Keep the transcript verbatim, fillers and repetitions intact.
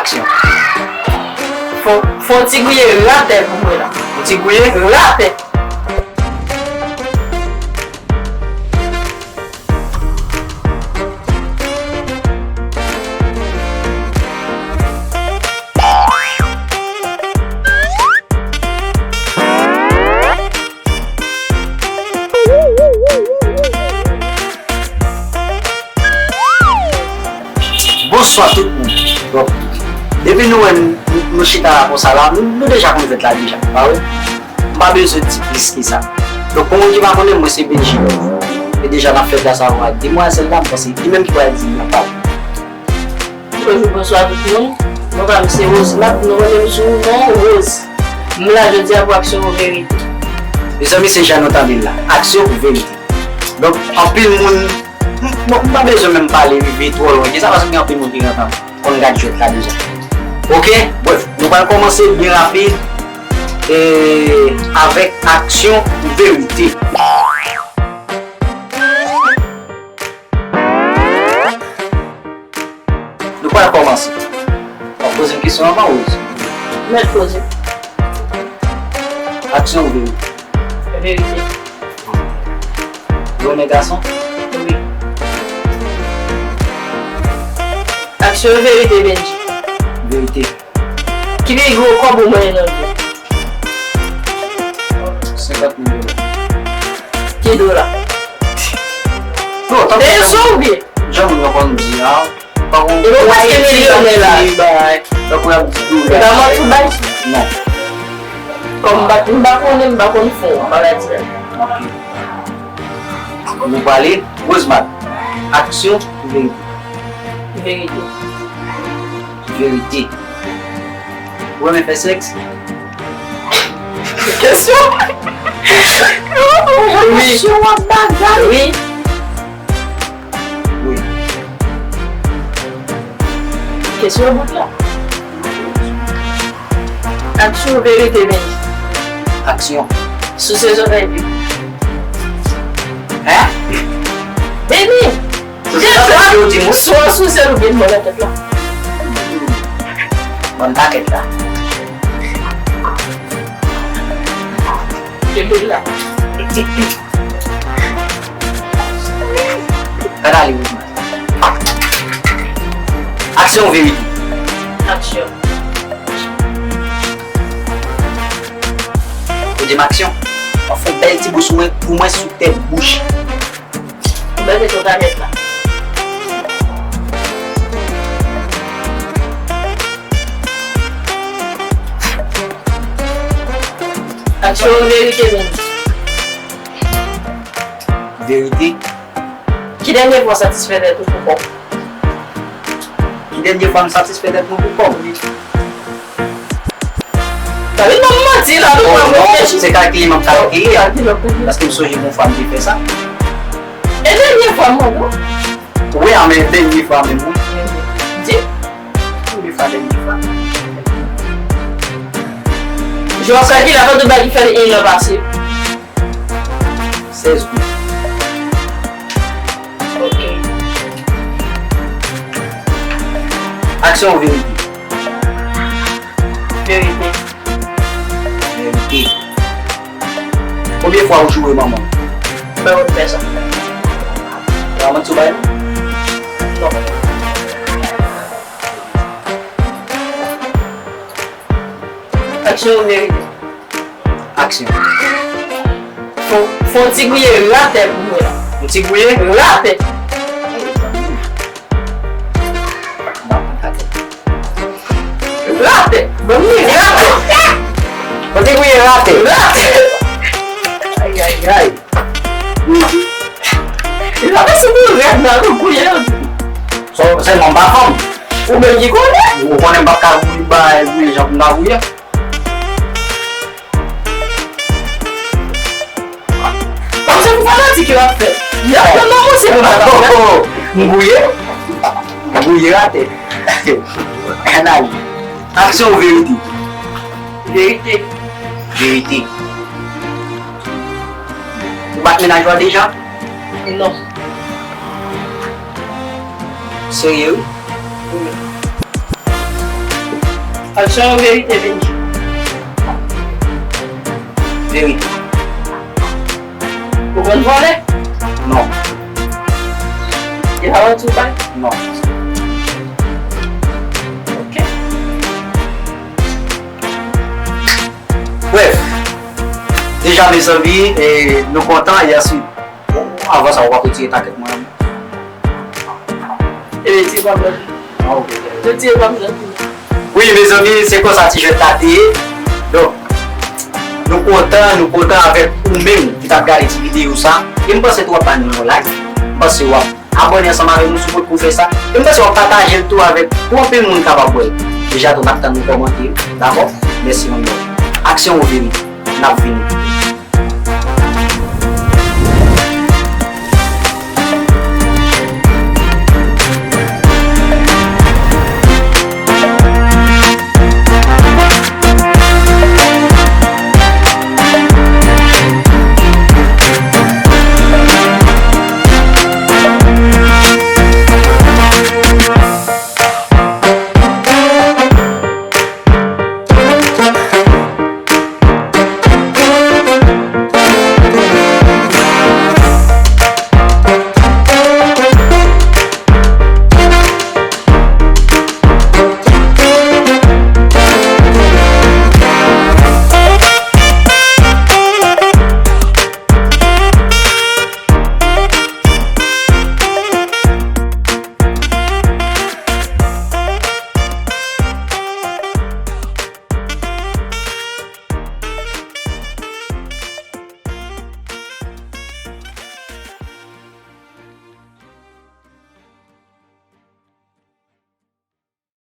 Aksyon. Fò, fò ti griye ratè pou mwen la. Yon ti griye? Ratè. Bonswa tout moun. Bon, depi nou wè n, nou, nou chita la konsa la, nou, nou deja konn fèt la deja, pa vre? M pa bezwen di plis ke sa. Donk, pou moun ki pa konnen, mwen se Benji. E deja n ap fè plas avè demwazèl la, m panse li menm ki pral di m nan pale. Bonjou, bonswa tout moun. Mwen pa m se Rosemarc, nou konnen m sou non Rose. M la jodi a pou aksyon ou verite. Mezanmi, se jan nou tande l la. Aksyon ou verite. Donk, anpil moun, m, m, m pa bezwen menm pale rive twò lwen ke sa, paske gen anpil moun ki gentan konn gad jwèt la deja. Oke? Brèf, nou pral kòmanse byen rapid, e, avèk aksyon ou verite. Nou pral kòmanse. W ap poze m kesyon anvan, Rose? Mèt poze. Aksyon ou verite? Verite. Ou renmen gason? Wi. Aksyon ou verite, Benji? Verite. Ki pi gwo kòb ou manyen nan vi w? Senkant mil dola. Ki dola? Non, tankou peso oubyen? Jan moun yo konn di a, tankou, e bon, prèske milyonè la. Tankou y ap di dola. E pa manti w bay? Non. Kòm m pa, m pa konnen, m pa konn fon an, bagay ti la. Ok. Nou pale, Rosemarc, aksyon ou verite? Verite. Verite. Ou renmen fè sèks? Kesyon? Wi. Kesyon w ap bagay. Wi. Wi. Kesyon bout la. Aksyon ou verite, Benji? Aksyon. Souse zòrèy li. Hein? Benji! Souse zòrèy li, ou di mwen? Swa souse l oubyen mwen nan tèt la. Bann pakèt la. Kenbe l la. Gad ale, Rosemarc. Aksyon ou verite? Aksyon. Ou di m aksyon? W ap fè yon bèl ti bous pou mwen, pou mwen sou tèt bouch. Ou bèl kesyon ta nèt la. Aksyon ou verite menm? Verite. Ki dènye fwa w satisfè tèt ou pou kòb? Ki dènye fwa m satisfè tèt mwen pou kòb? Wi. Tande non, m manti la, nou pran mwen peche. Se kalkile m ap kalkile a. Kalkile m ap kalkile. Paske m sonje gon fwa m te fè sa. E dènye fwa m mande w? Wi, a, men dènye fwa menm, wi. Di. Premye fwa, dènye fwa. Jan w kalkile a, fè tout bagay ki fè en an pase. Sèz goud. Ok. Aksyon ou verite? Verite. Verite. Konbyen fwa ou joure manman w? Mwen konn fè sa. Ou pa manti ou bay non? Non. Aksyon ou verite? Aksyon. Fon, fon ti griye ratè pou mwen la. Yon ti griye? Ratè. Ratè. Bon, wi, ratè. Fon ti griye ratè. Ratè. Ay, ay, ay. Li pa pase pou rèd la, nou griye. Sèlman m pa fanm. Ou menm ki konnen. Ou konnen m p ap ka griye, bay griye jan pou m ta griye. Kòmsi pou fanatik yo ap fè. Y ap pran nan mousse pou fanatik la. M gouye. M gouye atè. Ann ale. Aksyon ou verite? Verite. Verite. Ou bat mennaj ou a deja? Non. Serye wi? Wi. Aksyon ou verite, Benji? Verite. Ou konn vòlè? Non. Gen alanti ou bay? Non. Ok. Bref, deja mezanmi, e, nou kontan, yè sou. Bon, avan sa, ou pa retire takèt mwen. E ti pa mwen. Ah, ok. Ti pa mwen. Wi, mezanmi, se konsa ti jwèt la te ye. Donk, nou kontan, nou kontan avèk ou menm ki t ap gade ti videyo sa. E m panse tou w ap ban nou yon like. M panse w ap abòne ansanm avèk nou si w potko fè sa. E m panse w ap pataje l tou avèk pou anpil moun kapab wè l. Deja tou n ap tann nou kòmante. Dakò? Mèsi anpil. Aksyon ou verite. N ap vini.